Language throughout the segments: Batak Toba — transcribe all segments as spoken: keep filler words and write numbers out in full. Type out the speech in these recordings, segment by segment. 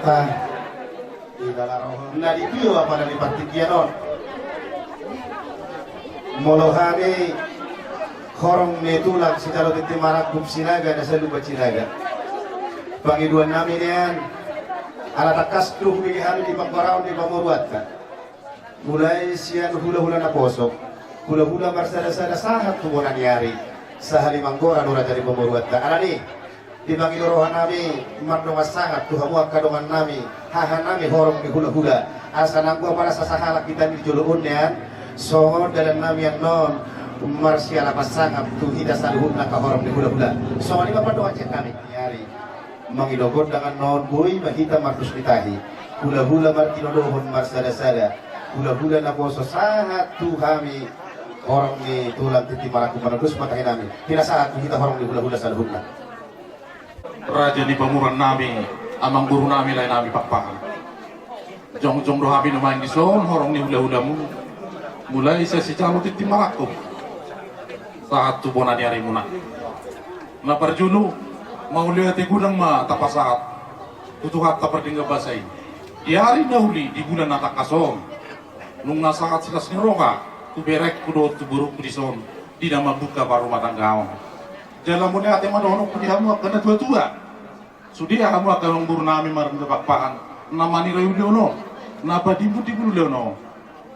Di dalam roha. Na di tio apa na di partingkian on. Molo hami horong ni tulang sijalo tintin marangkup Sinaga na saluhut Sinaga. Pangidoan nami nian, ala tangkas do hubege hami di panggoraon ni pamoruonta. Mulai sian hulahula naposo, hulahula marsadasada sahat tu bona ni ari, sahat i manggora do raja ni pamoruonta. Alani, dipangido roha nami mardongan sangap tu hamu angka dongan nami, haha nami horong ni hulahula. Asa nanggo apala sasahalak hita di jolo on nian, songon dalan nami annon marsialapan sangap tu hita saluhutna angka horong ni hulahula. Songon i ma pardongan sian nami ni ari. Mangido gondang annon boi ma hita mardos ni tahi. Hulahula martinodohon marsadasada. Hulahula naposo sahat tu hami horong ni tulang tintin marangkup, manondos ma tahi nami. Pinasahat tu hita horong ni hulahula saluhutna. Raja ni pamoruon nami, amangboru nami, lae nami Pakpahan. Jongjong do hami nuaeng dison horong ni hulahulamu. Mulai sian sijalo tintin marangkup sahat tu bona ni arimuna. Na parjolo, mauliate godang ma tapasahat tu Tuhanta pardenggan basa i. Di ari na uli, di bulan na tangkas on, nunga sahat silas ni roha tu berengku dohot tu borungku dison, di na mambuka parrumatanggaon. Jala mauliate ma dohononku di hamu angka natuatua. Sude hamu angka amangboru nami marga Pakpahan, na manira uli on, na padimbudimbul uli on,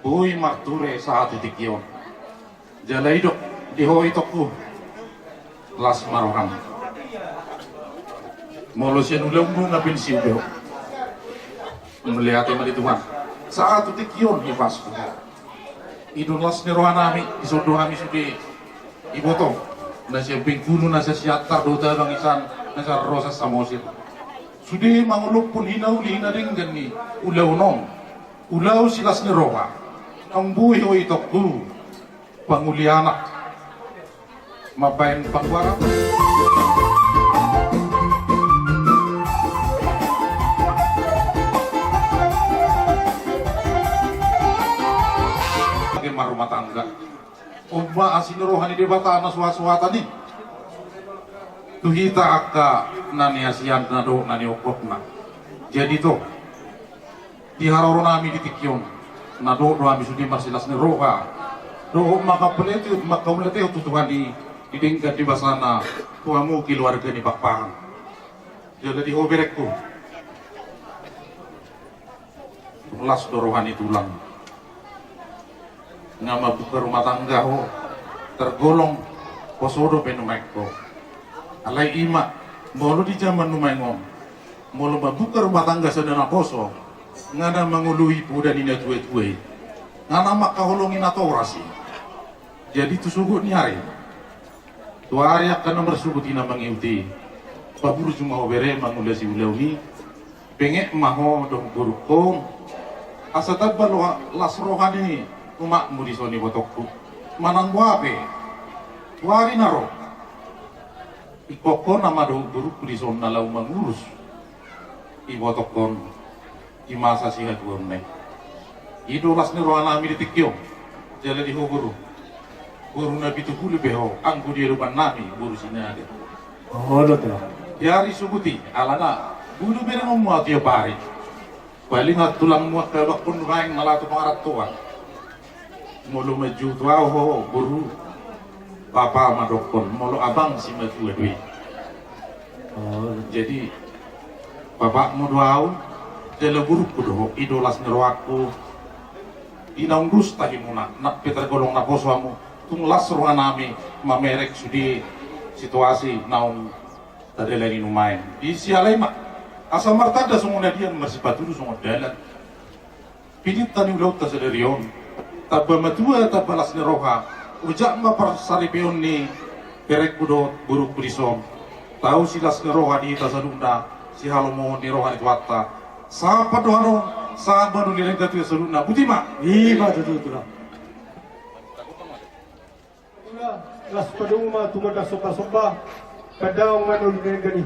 boi marture sahat tu tingki on. Jala i do, di ho itongku, las ma roham. Molo sian ulaonmu nga pensiun do ho. Mauliate ma di Tuhan. Sahat tu tingki on hipasku. I do las ni roha nami, dison do hami sude iboto. Na sian Bengkulu, na sian Siantar dohot abang Isan, na sian Rosas Samosir. Sude mangolophon hinauli na denggan ni ulaon on. Ulaon silas ni roha. Naung boi ho itongku pangoli anak. Mambahen panggoaran. Bage marrumah tangga. On ma asi ni roha ni Debata na suhatsuhatan i tu hita angka na niasianna dohot na niombokna. Jadi to, di haroro nami di tingki on, na dohot do hami sude marsilas ni roha dohot mangkapuleti, mangkapuleti tu Tuhan i, di denggan ni basana tu hamu keluarga ni Pakpahan. Jala di ho berengku, las do roha ni tulang. Nga mambuka rumah tangga ho, tergolong poso dope nuaeng ho. Alai i ma, molo di jaman nuaeng on, molo mambuka rumah tangga sada naposo, nga na mangoloi poda ni natuatua i, nga na mangkaholongi natoras i. Jadi tu sogot ni ari, tu ari angka na marsogot i na mangihut i, paburju ma ho bere mangulasi ulaon i. Benget ma ho dohot borungkon, asa tamba las roha ni umakmu dison ibotongku. Manang boha pe, tu ari na ro, ingkon ho nama dohot borungku dison na laho mangurus ibotongkon di masa sihatuaonna i. I do las ni roha nami di tingki on. Jala di ho boru, boru na pitu pulu pe ho, anggo di adopan nami boru Sinaga. Olo, Tulang. Di ari sogot i, alana bulu berengonmu ahu tiap ari. Paling ahu tulangmu angka abangkon nuaeng na laho tu pangarantoan. Molo manjou tu ahu ho boru, bapa ma dokkon, molo abang simatua do i. Jadi bapakmu do ahu, jala borungku do ho, i do las ni rohangku. Di naung dos tahimuna, nang pe tergolong naposo hamu, tung las roha nami mamereng sude situasi naung tadalani nuaeng. Di siala i ma, asa martanda songon adian, marsipatudu songon dalan. Pinta ni ulaonta sadari on, tamba matua tamba las ni roha. Ojak ma parsaripeon ni berengku dohot borungku dison. Tau silas ni roha di hita saluhutna, sihalomohon ni roha ni Tuhanta. Sahat do hamu, sahat ma di na denggan tu hita saluhutna. Boti ma. I ma tutu, Tulang. Las padomu ma tu gondang sombasomba. Pandaon ma na uli na denggan i.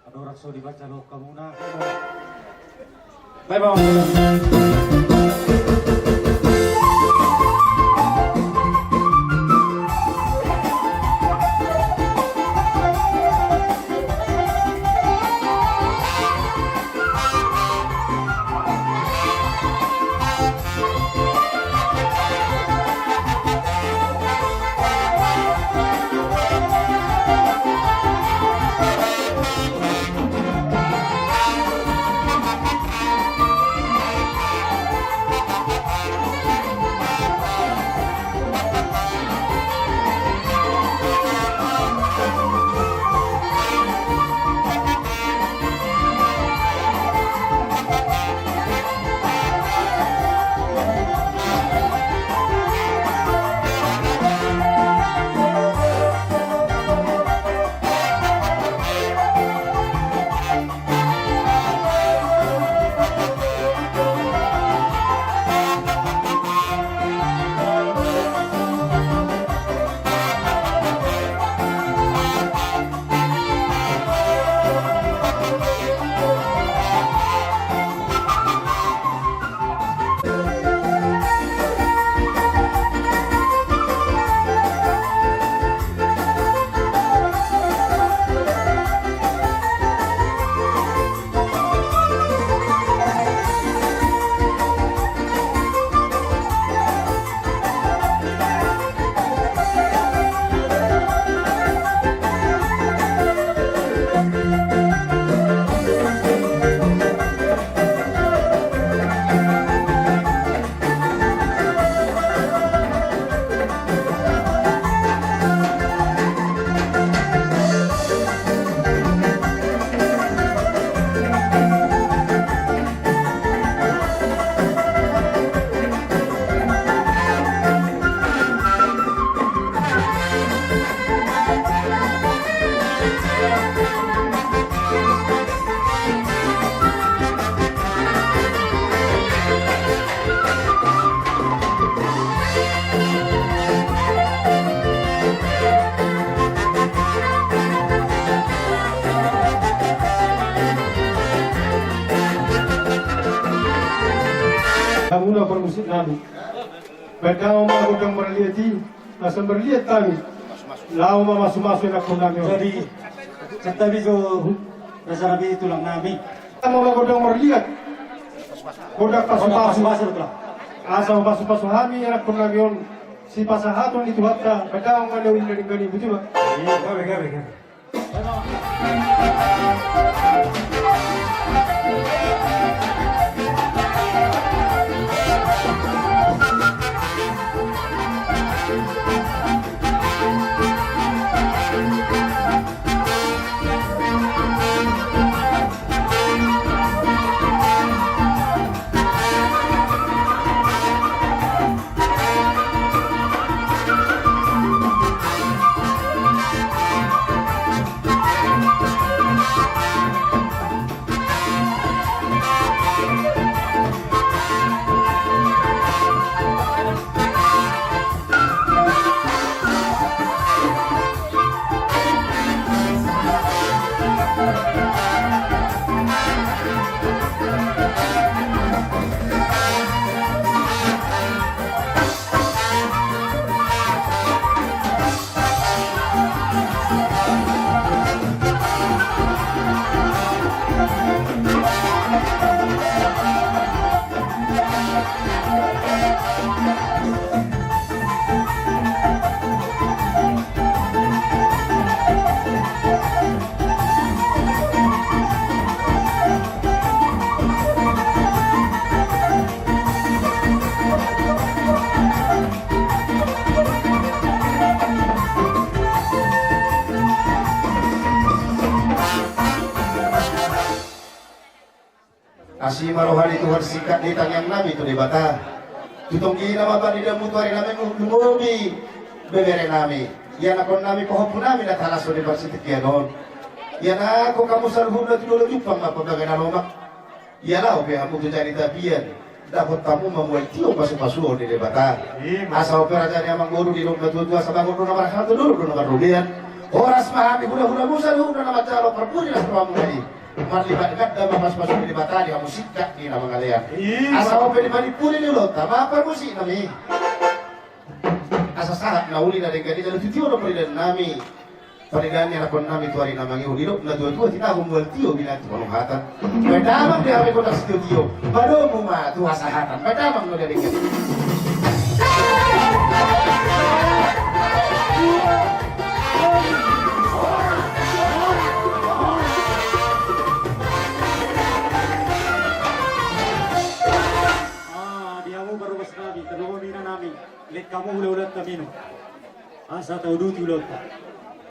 Andorang so dibaca dohot hamuna. Baik, Bang. Hamuna parmusik nami. Baen damang ma gondang marliat i, asa marliat hami. Laho mamasu-masu anakkon nami on. Jadi, santabi jo raja nami, tulang nami. Damang ma gondang marliat. Gondang pasu-pasu. Gondang pasu-pasu, tulang. Asa mamasu-masu hami anakkon nami on. Sipasahaton ni Tuhanta, baen damang ma na uli na denggan i, botima. Iya, gabe, gabe, gabe. Asi ma roha ni Tuhan, singkat ni tangiang nami tu Debata. Tu tonggina ma pangidoanmu tu ari nami, lumobi bebere nami. Ianakhon nami pahompu nami na taraso di parsitikkian on. Ianakhon hamu saluhutna tu Dolok Jumpang ma pambaga na lomak. Ia laho pe hamu tu Jani Tapian, dapot hamu ma mual tio pasu-pasuon ni Debata. Ima. Asa on pe raja ni amangboru, didok natuatua, asa bagot do na marhalto, dolok do na marrobean. Horas ma hami hulahula muna saluhutna na manjalo parpudi na saroha muna i. Marlipat ganda ma pasupasu ni Debata di hamu singkat ni na mangalean. Asa on pe di pudi ni ulaonta ma parmusiknami. Asa sahat na uli na denggan i jala tu tio do paridannami. Paridannami tu ari na mangihut, didok na tuatua, tinahu mual tio, binatang tu hata. Baen damang di hami gondang sitiotio. Badomu ma tu hasahatan. Baen damang ma di ari. Ah, di hamu parhobasnami, tano ma inanami, lehon hamu hulahulanta minum. Asa tauduti ulaonta.